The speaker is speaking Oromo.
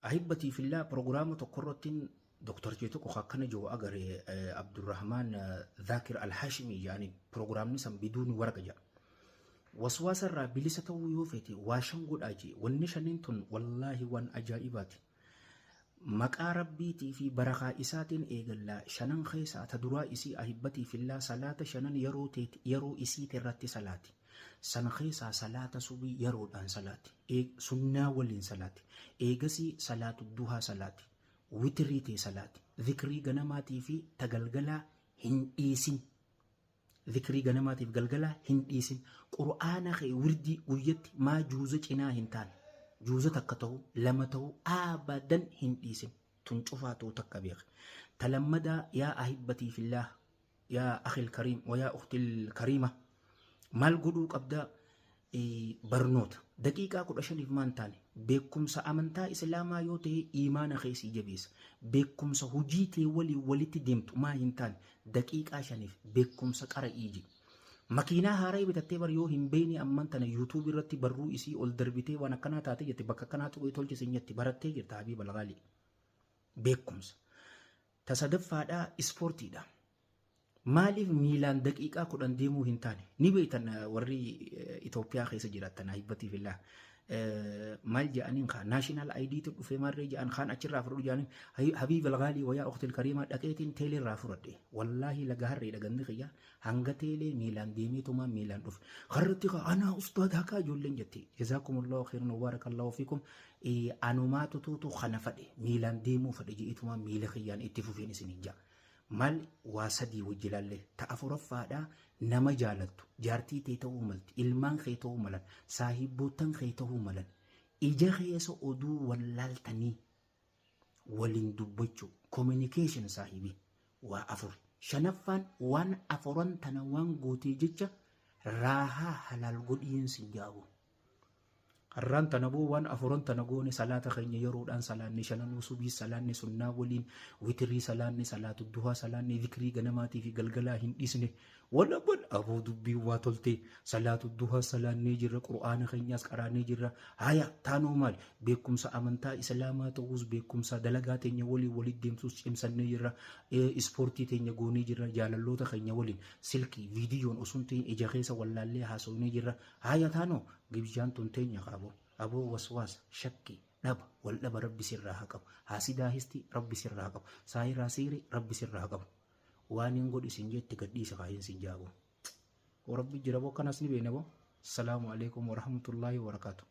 Ahibbatii fillah, Prograama tokkorrattin Doktartii tokko ka akkana jiru agare, Abdurrahmaan Zaakir Alhaashimii jedhaniin. Prograamni san biduuni waraqa jedha. Waswaasa irraa bilisa ta'uu yoo feete waa shan godhaa jee. Wanni shaniin tun wallaahi waan ajaa'ibaati. Maqaa Rabbiitii fi barakaa isaatiin eegalla. Shanan keessaa ta duraa isii, ahibbatii fillah, salaata shanan yeroo teeti yeroo isiiti irratti salaati. San keessaa salaata subii yeroodhaan salaati. Sunnaa waliin salaati. Eegasii salaatu duhaa salaati. Witrii tee salaati. Zikrii ganamaatii fi ta galgalaa hin dhiisin. Zikrii ganamaatiif galgalaa hin dhiisin. Qur'aana kee wirdii guyyatti maa juuza cinaa hin taane. Juuza takka ta'u, lama ta'u, abadan hin dhiisin. Tun cufaa ta'u takka beeki. Ta lammadaa, yaa ahibbatii fillaah, yaa akhil kariim, wa yaa ukhtil kariima, maal godhuu qabdaa? Barnoota daqiiqaa 15f maan taane, beekumsa amantaa Islaamaa yoo ta'e iimaana kee sii jabeessa. Beekumsa hojii tee waliin walitti deemtu maa hin taane, daqiiqaa 5f beekumsa qara'ii jedhi. Makiinaa haaraa bitattee bar yoo hin beekne, amman tana YouTube irratti barruu isii ol darbitee waan akkanaa taate jette, bakka akkanaa tuqee tolche sin jetti, barattee jirta, habiiba alghaalii. Beekumsa. Ta sadaffaadhaa ispoortiidha. Maaliif miilaan daqiiqaa 10 deemuu hin taane? Ni beektan warri Itoophiyaa keessa jiraattan, ahibbatii fillah. Maal jedhaniin kaa national ID tu dhufee maarree jedhan, kaan achirraa fudhadhu jedhaniin, habiib alghaalii wayaa ukhtil kariimaa, dhaqeetiin teelee irraa fudhadhe. Wallaahi laga harreedha gandi kiyya, hanga teelee miilaan deemeetumaa miilaan dhufe. Harratti kaa anaa ustaad hakaa ijoolleen jette. Jazaakumullahu khairan wa barakallahu fiikum. Anumaatu tuutu kana fadhe, miilaan deemuu fadhe je'eetumaa miila kiyyaan itti fufeen isiniin ja'a. Maal waa sadii wajji laalle. Ta afuraffaadha, nama jaalattu, jaartii tee ta'uu malti, ilmaan kee ta'uu malan, saahibboottan kee ta'uu malan, ija keessa oduu wallaaltanii waliin dubbachuu, communication saahibii, waa afur. Shanaffaan, waan afuran tana waan gootee jecha raahaa halaal godhiin sin jaabu. Har'aan tana boo waan afuran tana goone, salaata keenya yeroodhaan salaanne, shananuu subii salaanne sunnaa waliin, witirii salaanne, salaatu duhaa salaanne, zikrii ganamaatii fi galgalaa hin dhiisne. Wala bal aboo dubbiin waa tolte, salaatu duhaa salaannee jirra, Qur'aana keenyaas qaraanee jirra. Haya taanoo maali? Beekumsa amantaa Islaamaa ta'uus, beekumsa dalagaa teenya waliin walitti deemsuus cimsannee jirra. Ispoortii teenya goonee jirra, jaalalloota keenya waliin silkii viidiyoon osoo hin ta'in ija keessa wallaallee haasofnee jirra. Haya taanoo gibjaan tun teenya kaaboo. Aboo waswaasa, shakkii, dhaba, wal dhaba Rabbi sirraa haa qabu. Haasidaa histi Rabbi sirraa haa qabu. Saahiraa siiri Rabbi sirraa haa qabu. Waan hin godhi sin jetti gadhiisa kaayin sin jaaboo. Rabbi jira boo, kanas ni beekna boo. Salaamu alaikum warahmatullaahi wabarakaatu.